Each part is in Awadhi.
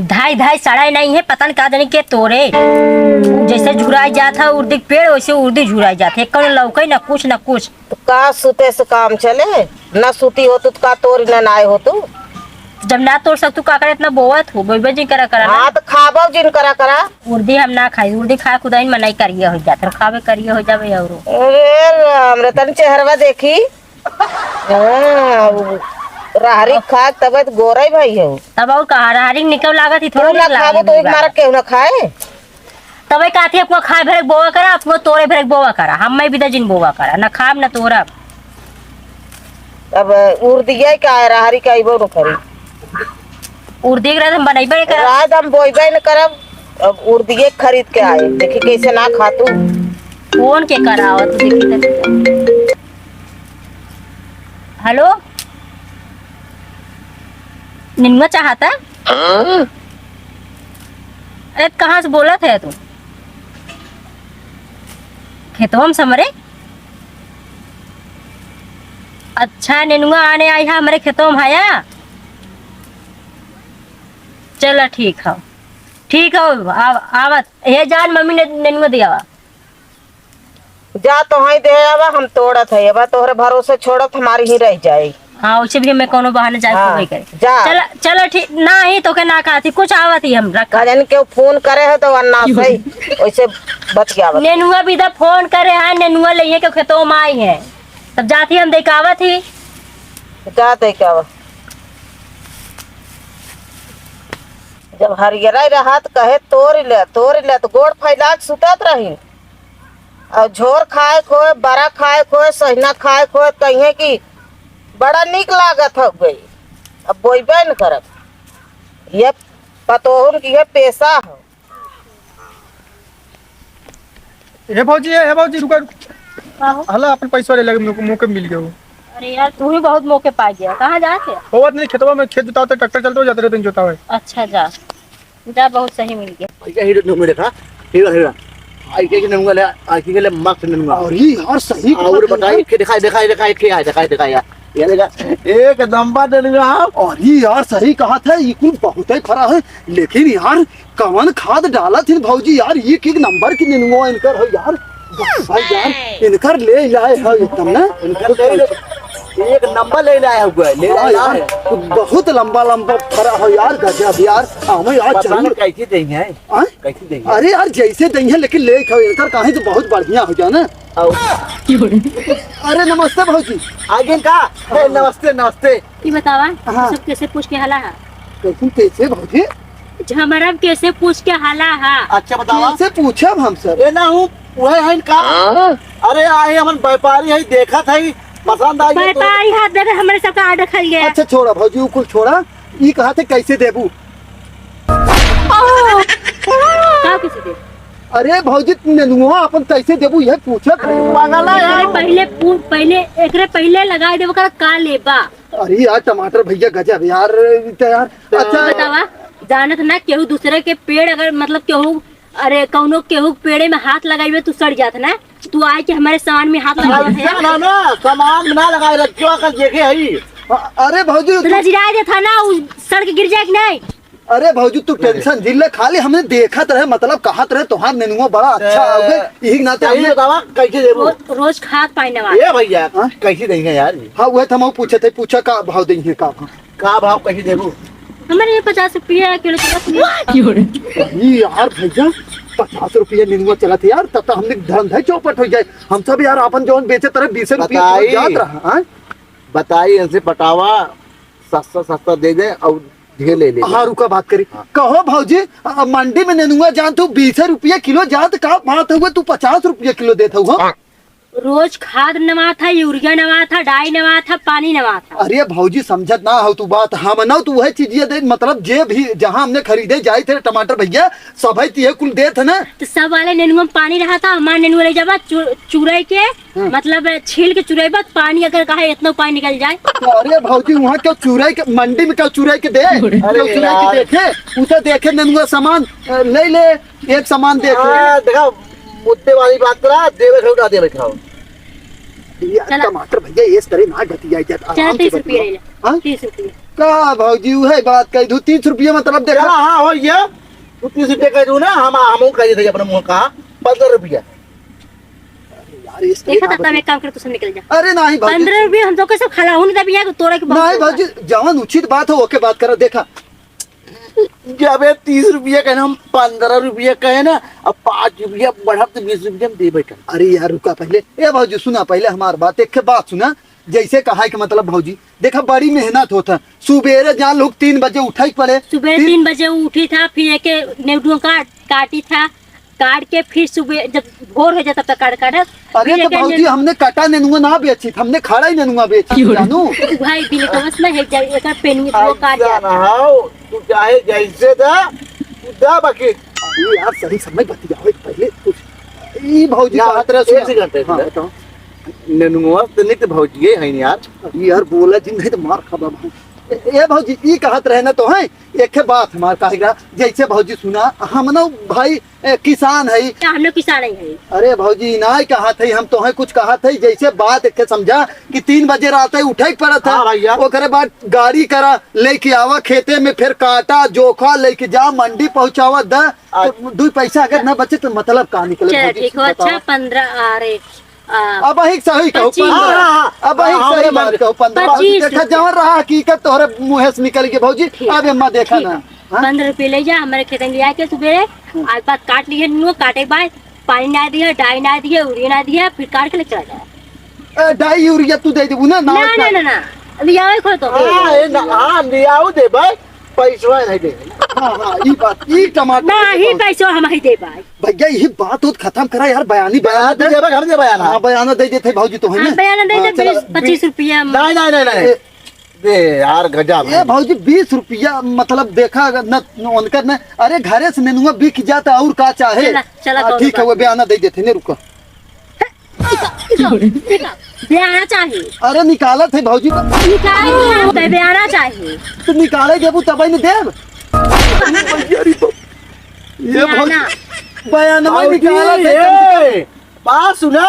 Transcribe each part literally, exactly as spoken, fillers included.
धाई धाई सड़ाई नहीं है, पता न का जाने के तोरे। जैसे झुराई जात है उर्दी के पेड़, वैसे उर्दी झुराई जात है। कौन लौके न कुछ न कुछ। तो का सुते से काम चले? ना सुती हो तू तो का तोरी ना नाय हो तू? जब ना तोड़ सक तू का करे, इतना बोवत हो, बोइबे जिन करा करा ना। हाँ, तो खाबो जिन करा करा। उर्दी हम ना खाई, उर्दी खाए खुदा ही मनाई करिए हो जात है, खावे करिए हो जावे औरो। अरे राम रे, तनी चेहरवा देखी। हाँ, उ रहरी खा के तबे तो गोरे भाई हो। तब और कहा, रहरी निकल लागत ही, थोड़ा तू ना नीक खाबो लागत तो एक बा। मारा केहू ना खाए। तबे कहती, अपनो खाए भरे बोवा करा, अपनो तोरे भरे बोवा करा, हम मैं बिदा जिन बोवा करा, ना खाब ना तोरब। अब उर्दिया का है, रहरी का अइबो न करी। उर्दी के रात हम बनइबे न करब। रात हम बोइबे न करब, अब उर्दिये खरीद के आए, देखी कैसे ना खा तू। फोन के करावत, देखी त। हेलो, निनुआ चाहता? हाँ? अरे, कहाँ से बोलत है तू? खेतवा में से हमरे? अच्छा, नेनुआ आने आई है हमरे खेतवा में, हया? चला, ठीक है, ठीक है, आव-, आवत। हे जान, मम्मी ने नेनुआ दियावा। जा तोहई दे आवा, हम तोड़त है। अब तोहरे भरोसे छोड़त हमारी ही रह जाए। हाँ, उसे भी हमें कोनो बहाने जाए हाँ, होबे करे। जा। चला, चला ठीक, नाही तोके ना कहती, कुछ आवत ही हम रख। का जाने केहू फोन करे है तो अन्ना सही, वैसे बतियावत। नेनुआ भी दा फोन करे है, नेनुआ लइहे के खेतों में आई है। तब जाती हम देखावत ही। जा देखावा। जब हरियरा रहा त कहे तोड़ ले, तोड़ ले, तो गोड़ फैला के सुतत रही। और झोर खाए खोए, बड़ा खाए खोए, सहिना खाए खोए, कहिए कि बड़ा नीक लागत हो गई, अब बोइबे न करब। ये पतोहुन की ये पेशा हो। हे भौजी, हे, हे भौजी, रुका, रुका। का हो? हला, अपन पैसा ले लगे, मुँह, मुँह के मिल गयो। अरे यार, तू ही बहुत मौके पा गया। कहाँ जाते? होवत नहीं, खेतवा में खेत जोताते, ट्रैक्टर चलते हो जाते रहते, जोतावे। अच्छा, जा। जा, बहुत सही मिल गया। ऐसे ही नंबर देखा, हीरा, हीरा। ऐसे ही नंबर ले, ऐसे के ले मस्त नंबर। अरे यार, सही और बात है बताइए, यार। के दिखाई, दिखाई, दिखाई, के आए, दिखाई, दिखाई यार। ये देखा, एक नंबर नंबर। अरे यार, सही कहा था, ये कुल बहुत ही फरा है, लेकिन यार, कवन खाद डालत हिन भौजी यार, ये एक नंबर की नेनुआ इनकर है यार। भाई यार, इनकर ले आए है एकदम ना। इनकर ले, एक नंबर ले आए हुए, ले हाँ आए यार, है। बहुत लंबा लंबा फरा है यार, गजब यार। हमें यार पता चाहिए। नहीं कैसे देंगे, हैं? हाँ? कैसे देंगे? अरे यार, जैसे देंगे, लेकिन ले खाओ, इनकर काहे तो बहुत बढ़िया हो जाना। आओ। अरे नमस्ते भौजी। आगे का? ए, नमस्ते, नमस्ते। ई बतावा, हाँ। सब कैसे पूछ के हला है? कैसे, कैसे भौजी? झमरम कैसे पूछ के हला है? अच्छा बतावा। कैसे पूछब हम सब? ए ना हूँ, वह है इनका। हाँ? अरे आए हमन व्यापारी है, देखत है, पसंद आई है तो व्यापारी हाथ दे दे, हमरे सबका order खाई गया। अच्छा छोड़ा भौजी, वो कुल छोड़ा, ई कहा थे कैसे देबू? का कैसे दे? अरे भौजी, नेनुआ अपन कैसे देबू, यह पूछत है। पागल है यार। एकरे पहिले पू-, पहिले, एकरे पहिले लगाई देबो कर का लेबा? अरे यार, टमाटर भैया गजब यार, ई तो यार। अच्छा बतावा, जानत ना, केहू दूसरे के पेड़ अगर, मतलब, केहू, अरे, कौनो केहू के पेड़े में हाथ लगाइबे, तू सड़ जात ना, तू आए के हमारे सामान में हाथ लगा देत है। ना, ना, ना, सामान में ना लगाए रख, क्यों अकल देखे हई? अ-, अरे भौजी, तो तू नजराए देत है ना, उ सड़ के गिर जाए कि नहीं? अरे भौजी, तू tension जिन ले, खाली हमने देखत रहे, मतलब, कहत रहे, तोहार नेनुआ बड़ा अच्छा ए, हो गए, यही नाते सही हमने बतावा, कैसे देबू? रोज, रोज खाद पानी नवा। ए भैया, हाँ? कैसे देंगे यार? हाँ, वह तो हम पूछे थे, पूछा का भाव देंगे, का भाव? का भाव कैसे देबू? हमारे ये पचास रुपया किलो चलत है। ई यार भैया, पचास रुपया नेनुआ चलत है यार, तब तो हमने धंधा चौपट हो जाए। हम सब यार अपन जौन बेचत रहे, बीस रुपया किलो बताई। जात रहा, हाँ? बताई, इनसे पटावा, सस्ता सस्ता दे दे और ढेर ले ले। हाँ, रुका बात करी। हाँ। कहो भौजी, अ, मंडी में नेनुआ जान तू बीस रुपया किलो जात, का बात हुआ, तू पचास रुपया किलो देत हो? रोज खाद नवा था, यूरिया नवा था, डाई नवा था, पानी नवा था। अरे भौजी, समझत ना हो तू बात, हम ना तू वह चीजिए दे, मतलब जे भी जहाँ हमने खरीदे जाए थे टमाटर भैया, सभई तिहे कुल देत है ना। तो सब वाले नेनुआ में पानी रहा था, हमार नेनुआ ले जाबा चु-, चुराई के, हाँ। मतलब छील के चुराई बा, पानी अगर कहा इतना पानी निकल जाए। तो अरे भौजी, वहाँ क्यों चुराई के, मंडी में क्यों चुराई के दे? अरे क्यों चुराई के यार। देखे? उ तो देखे नेनुआ सामान, अ, ले ले, एक सामान देखे। हाँ, देखा, मुद्दे वाली बात करा, देवे खाओ ना देवे खाओ। यार, चला। टमाटर भैया, इस तरह ना घटिया जाता, चला, आराम से तीस रुपये बतिया। ले ले। हाँ? तीस रुपये। का भौजी, उहे बात कही दू, तीस रुपया मतलब देखा। हाँ, हाँ, हो ये। तू तीस रुपया कह दू ना, हम, हम कह देते अपने मुँह का, पन्द्रह रुपया। अरे यार, इसके देखा था, तब एक काम कर, तू सब निकल जा। अरे नहीं भौजी। पन्द्रह रुपया हम तो कैसे खाला हूँ, तब यहाँ तोरा के नहीं भौजी, जवन उचित बात हो, ओके बात करा, देखा। जबे तीस रुपया कहे ना, हम पन्द्रह रुपया कहे ना, अब पाँच रुपया बढ़ब तो बीस रुपया हम देबे करब। अरे यार, रुका पहले। ए भौजी, सुना पहले हमार बात, एक ठे बात सुना। जैसे कहा के मतलब भौजी, देखा, बड़ी मेहनत होत है। सुबेरे जान लोग तीन बजे उठे के पड़े। सुबेरे तीन तीन बजे उठी था, फिर एके नेउटुआ काट, काटी था, काट के फिर सुबह जब भोर हो जाता तब काट, काटत। अरे फिर तो एके भौजी, नेउटुआ हमने कटा नेनुआ ना बेची, हमने खड़ा ही नेनुआ बेची, जानू। भाई, बिलेटवस में है, जब एकर पेनिया वो काट ऐसा जाता। ना हो, तू चाहे जैसे दा, तू दा बाकी। अरे यार, सही समय बतियावे पहले कुछ। ई भौजी यार, कहत रहे, एक सुना। सेकंड, एक हाँ, सेकंड। बताओ। नेनुआ तो निक भौजिए है यार। अरे यार, बोला जिन नहीं तो मार खाबा भाई। ए, ए भौजी, ई कहत रहे ना तो है, एक ठे बात हमार कहे का, जैसे भौजी सुना, हम ना भाई, ए, किसान है। क्या हम लोग किसान है? अरे भौजी, ना कहत है, हम तो है कुछ कहत है, जैसे बात एक ठे समझा कि तीन बजे रात है उठे के पड़त है। हाँ भैया। ओकरे बाद गाड़ी करा, लेके आवा खेते में, फिर काटा, जोखा, लेके जा, मंडी पहुँचावा, द, तो अच्छा। दू पैसा अगर ना बचे तो मतलब का निकले चल, भौजी, ठीक हो, बतावा। अच्छा, पन्द्रह, अरे, आ, अब अही सही कहू, पच्चीस। पन्द्रह। हाँ, हाँ, हाँ। अब अही हाँ, सही हमरे बात मन कहू, पन्द्रह। पच्चीस देखा, रुपया। जवन रहा हकीकत तोहरे मुँहे से निकल गई भौजी। ठीक। अब एम्मा देखा ठीक ना। है। हाँ? पन्द्रह रुपया ले जा, हमारे खेत में ले आके सुबेरे, हम्म। आज बात काट लिए, नुआ काटे के बाद, पानी ना दिया, डाई ना दिया, यूरिया ना दिया, फिर काट के ले चला जाए। ए, डाई यूरिया तू दे देबू ना, ना, ना, ना, ना। ना, ना। लियावे खो तो। हाँ, ए, ना, हाँ, लियाऊ दे भाई। पैसवा नहीं दे। हाँ, हाँ, ई बात, ई टमाटर ना, के ही बहुत पैसवा हम ही दे भाई। भैया, यही बात उत खत्म करा यार, बयानी बयान बयान दे। दे देबे, हम दे बयान। हाँ, बयान दे देते भौजी तो है हाँ, ना। बयान दे हाँ, दे, चला। बीस, पच्चीस रुपया। नहीं, नहीं, नहीं, नहीं। ए, दे यार, गजब ए है। भौजी, बीस रुपया मतलब देखा अगर न, न उनकर न, अरे घरे से नेनुआ बिक जाता और का चाहे? चला, चला, हाँ, कौनो ठीक है, बात वो नहीं। बयान दे देते ने, रुको। निकाल, निकाल, निकाल। बयाना चाही। अरे निकालत है भौजी। निकाल, निकाल, बयाना चाही। तो निकाले देबू तब ही न देब। अरे भैया रे बाप। ये भौजी, बयाना। बयानवा भौजी, निकालत है, कम से कम। ए, बात सुना,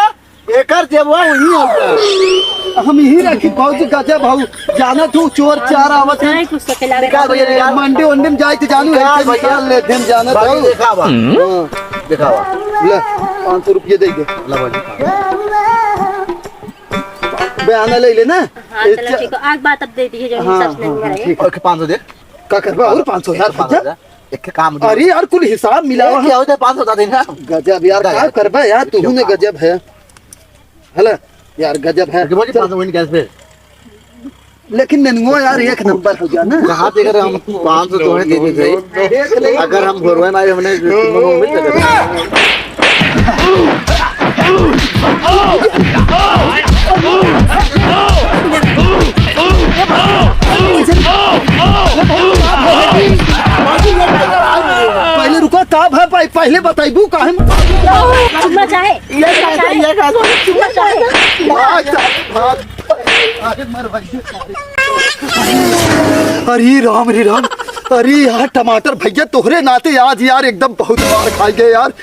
एकर जेबवा वही होगा। हम यही रखी भौजी, गजब हऊ। जाना तू चोर चार आवत है। नहीं, कुछ तो खिला निकाल भैया, निकाल। मंडी उंडी में जाए तो जानू निकाल ऐसे भैया। निकाल ले, हम जाना बाकी था। देखा बा। हाँ। देखा बा। ले, पाँच सौ रुपये दे दे। ला भाई। बयाना ले ले ना। हाँ, ए, चलो च-, ठीक है। आज बात अब दे दी है, जो हाँ, हिसाब से नहीं हाँ, हाँ, मिला है। ठीक है। ओके, पाँच सौ दे। का करबा और पाँच सौ यार, पाँच सौ भैया? दे। एक काम दे। अरे यार, कुल हिसाब मिलावा। ए, क्या होता है, पाँच सौ दे देना। गजब यार, का यार। का करबा यार, तू ने गजब है। हला, यार गजब है। ओके, बोलिए, चल। पाँच सौ वहीं गैस पे। लेकिन नेनुआ यार एक नंबर हो गया ना। कहाँ से अगर हम पाँच सौ दोहे दे देते, देख ले। अगर हम भोरवा ना आए, हमने तुम लोगों को मिल सकता। पहले रुको, का भा-, पह-, पहले बताइबू काहे में? चुम्मा चाहे? ये का, ये का, चुम्मा चाहे? भाग, भाग। अरे मर भाई। अरे राम रे राम। अरे यार टमाटर भैया, तोहरे नाते आज यार एकदम बहुत मार खाई गए यार।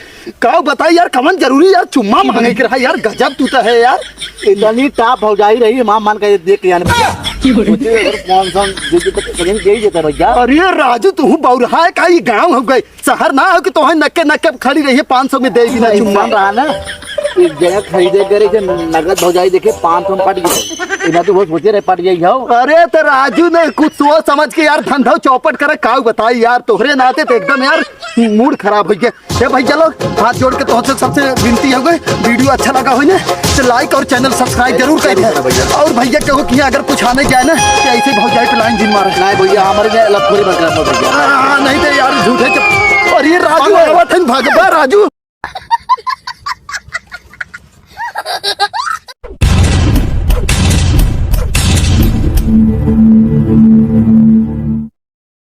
का बताई यार, कवन जरूरी यार चुम्मा मांगे के रहा यार, गजब तू तो है यार। इतनी टाप भौजाई रही, माँ मान का ये देख के यार। सोचे अगर पाँच सौ दे दे तो सजन दे ही देता भैया। अरे राजू, तू बौरहा है का? ये गाँव हो गए, शहर ना हो कि तोहे नक्के नक्के खड़ी रही है, पाँच सौ में दे बिना चुम्मा। इंसान रहा ना, एक जगह खरीदे करे के नगद भौजाई देखे पाँच सौ में पट गई। इतना तू बहुत सोचे रहे पट गई हो। अरे तो राजू ने कुछ सोच समझ के यार धंधा चौपट करे, का बताई यार, तोहरे नाते तो एकदम यार मूड खराब हो गया। ए भैया लोग, हाथ जोड़ के तोहसे सबसे विनती हो गई, वीडियो अच्छा लगा हो ना तो लाइक और चैनल सब्सक्राइब जरूर कर दे। और भैया कहो कि अगर कुछ आने जाए ना तो ऐसे भौजाई पे लाइन जिन मारे। नहीं भैया, हमारे लिए अलग थोड़ी बन रहा भैया। हाँ, नहीं तो यार झूठे चप-, और ये राजू आवत है, भागबा राजू।